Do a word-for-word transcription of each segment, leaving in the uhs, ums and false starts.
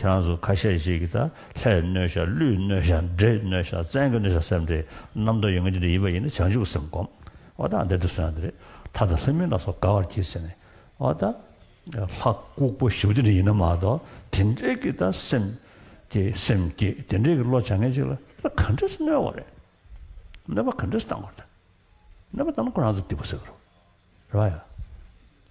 ཁྱེད་རང་ཚོ་ཁ་ཤས་ཤིག་གིས་ད་ལྷས་གནོད་བཞག་ཀླུས་གནོད་བཞག་འདྲེས་གནོད་བཞག་བཙན་གྱིས་གནོད་བཞག་བསམ་པའི་རྣམ་རྟོག་ཡོང་གི་འདི་འདྲ་ཡིན་པ་ཡིན་ན་བྱང་ཆུབ་སེམས་སྒོམ། འོ་ད་འདི་འདྲ་གསུང་ཡག་འདི་རེད། ལྷ་དང་ལྷ་མིན་ལ་སོགས་དགའ་བར་གྱིས་ཟེར་ནས། འོ་ད་ལྷ་ལྐུགས་པ་ཞེ་པོ་འདི་འདྲ་ཡིན་ན་མ་གཏོགས་དེ་འདྲའི་གི་ད་སེམས་ཀྱི་སེམས་བསྐྱེད་དེ་འདྲའི་གི་བློ་བྱ་མཁན་ཅིག་ལ་ད་ག་འདྲ་སེ་གནོད་པ་རེད། གནོད་པ་ག་འདྲ་སེ་བཏང་དགོས་རེད། གནོད་པ་བཏང་ན་ཁོ་རང་ཚོ་སྡིག་པ་བསགས་རོ། རེད་བ་ཡ།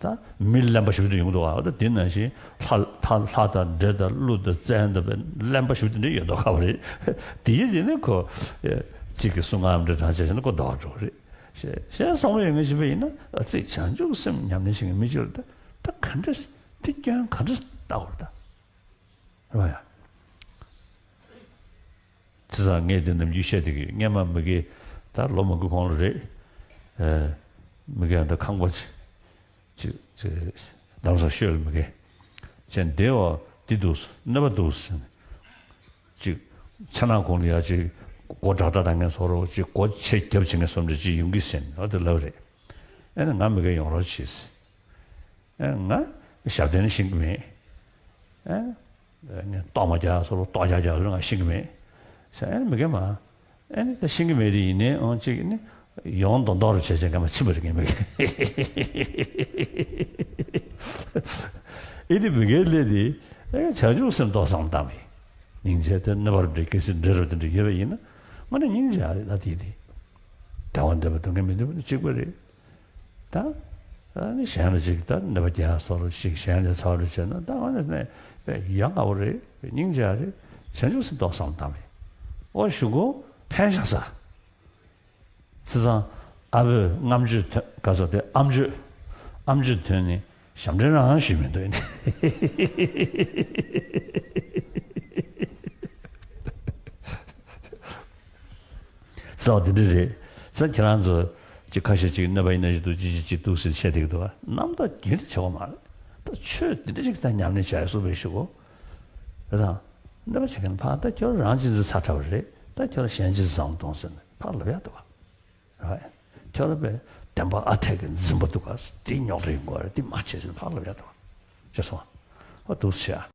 ད་མི་གླེན་པ་ཞེ་པོ་ཅིག་ཡོང་གི་འདུག་བ། ད་དེ་ནང་བཞིན་ལྷ་ལྷ་ལྷ་དང་འདྲེ་དང་ཀླུ་དང་བཙན་དང་བས་གླེན་པ་ཞེ་པོ་དེ་འདྲ་ཡོད་མདོག་ཁ་པོ་རེད། དེ་ཡིན་དེ་ནི་ཁོ་གཅིག་གི་གསུང་ངམ་འདྲ་གྲངས་བྱས་ན་ཁོ་ལྡོག་འགྲོ་གི་རེད། གཞན་བསམ་བློ་ཡོད་མཁན་ཞིག་བས་ཡིན་ན་ཨ་ཙི་བྱང་ཆུབ་སེམས་ཉམས་ལེན་བྱེད་མཁན་མི་གཅིག་ལ་ད་ད་ག་འདྲ་དེ་སྐྱོན་ག་འདྲ་ལྟ་བར་ད། རེད་བ་ཡ། བྱས་ཙང་ངས་འདི་ནམ་རྒྱུན་བཤད་བསྡད་ཀྱི་ཡོད། སྔན་མ་མི་དགེ་ད་ལོ་མང་པོའི་གོང་ལ་རེད། ཨེ། མི་དགེ་ད་ཁང་པ་ཅིག་ཅིག་ཅིག་རྡ་རམ་ས་ཤོད་ལ་མི་དགེ་བྱས་འདི་བ་འདི་འདུག་གནོད་པ་འདུག་ཟེར་ནས་ཅིག་མཚན་ནག་གུང་ལ་ཡ་ཅིག་སྒོ་དྲག་དྲག་བཏང་མཁན་བཟོ་འདྲ་ཅིག་སྒོ་ཕྱེ་རྒྱབ་བྱེད་མཁན་བཟོ་འདྲ་ཅིག་ཡོང་གི་ཟེར་ནས་ཨ་དེ་ལབ་རེད། ཨེ་ནས་ང་མི་དགེ་ཡོང་རོགས་བྱེད་ཟེར། ཨེ་ང་ཞབས་བརྟན་ཤེས་ཀྱི་མེད། ཨེ་ནི་ལྟོགས་མ་རྒྱག་སོགས་ལྟོགས་རྒྱག་རྒྱག་ལ་ང་ཤེས་ཀྱི་མེད་ཟེར། ཨེ་ནི་མི་དགེ་མ་ཨེ་ནི་ད་ཤེས་ཀྱི་མེད་དེ་ཡིན་ནའི་ཨང་གཅིག་ནི་ཡོང་མདོག་མདོག་རུ་བྱས་བྱས་ང་མ་ཕྱིན་པ་རེད་ངས་མི་དགེ། ཨེ་ནི་མི་དགེ་སླེབས་དེ་ཨེ་བྱང་ཆུབ་སེམས་ཏོག་ཙམ་བཏང་བས་སྙིང་རྗེ་དེ་གནོད་པ་རུ་འདྲེ་གལ་སྲིད་འདྲེ་རུ་དེ་འདྲ་ཡོད་པ་ཡིན་ན་ང་ནི་སྙིང་རྗེ་ཨ་རེད་ད་དེ་དེ་དལ་བ་འདོད་པ་སྡུག་བསྔལ་མི་འདོད་པ་ནི་གཅིག་པ་རེད། ད་ཨ་ནི་གཞན་ལ་ཅིག་ད་གནོད་པ་རྒྱག་སོགས་ལ་ཞིག་གཞན་ལ་ཚ་བ་རེ་བྱས་ན་ད་ཨ་ནི་ནས་ཡ་ང་བོ་རེད། སྙིང་རྗེ་རེད། བྱང་ཆུབ་སེམས་ཏོག་ཙམ་བཏང་བས། ཨོ་ཞུ་གོ་ཕན་ཤག་ས། བྱས་ཙང་ཨ་བོས་རྔམ་བརྗོད་ཐོན་ག་ཚོད་དེ་ཨམ་ཆོས་ཨམ་ཆོས་ཐོན་ནས་ཞབས་འདྲེན་རང་ཞུས་མི་འདུག་ཡིན། རྩ་བ་དེ་འདྲ་རེད། ས་ཁྱེད་རང་ཚོ་ཅིག་ཁ་ཤས་ཅིག་གནོད་པ་ཡིན་ན་ཞིག་འདུག་ཅི་ཞིག་ཅིག་འདུག་ཟེར་བཤད་བསྡད་ཀྱི་འདུག་བ། རྣམ་དག་རྒྱུན་དུ་བྱེད་དགོས་མ་རེད། ད་ཆོས་འདི་འདྲ་ཞིག་ད་ཉམས་ལེན་བྱ་ཡ་སུ་བས་ཞུ་གོ། རེད་དང་། གནོད་པ་བྱེད་མཁན་ཕར་ད་ཁྱོད་རང་ཅི་ཙི་ཚ་ཁྲ་བ་རེད། ད་ཁྱོད་གཞན་ཅི་ཙི་བཟང་གཏོང་ཟེར་ནས་ཕར་ལབ་ཡ་འདུག་བ། རེད། ཁྱོད་ལ་བས་བདེན་པ་ཨ་འཐས་ཀྱི་འཛིན་པ་འདུག་ག་དེ་རྙོག་དྲ་ཡིན་དགོས་རེད། དེ་མ་བྱེད་ཟེར་ནས་ཕར་ལབ་ཡ་འདུག་བ། ཤེས་སོང་། ཨ་འདུག་སེ་བྱས།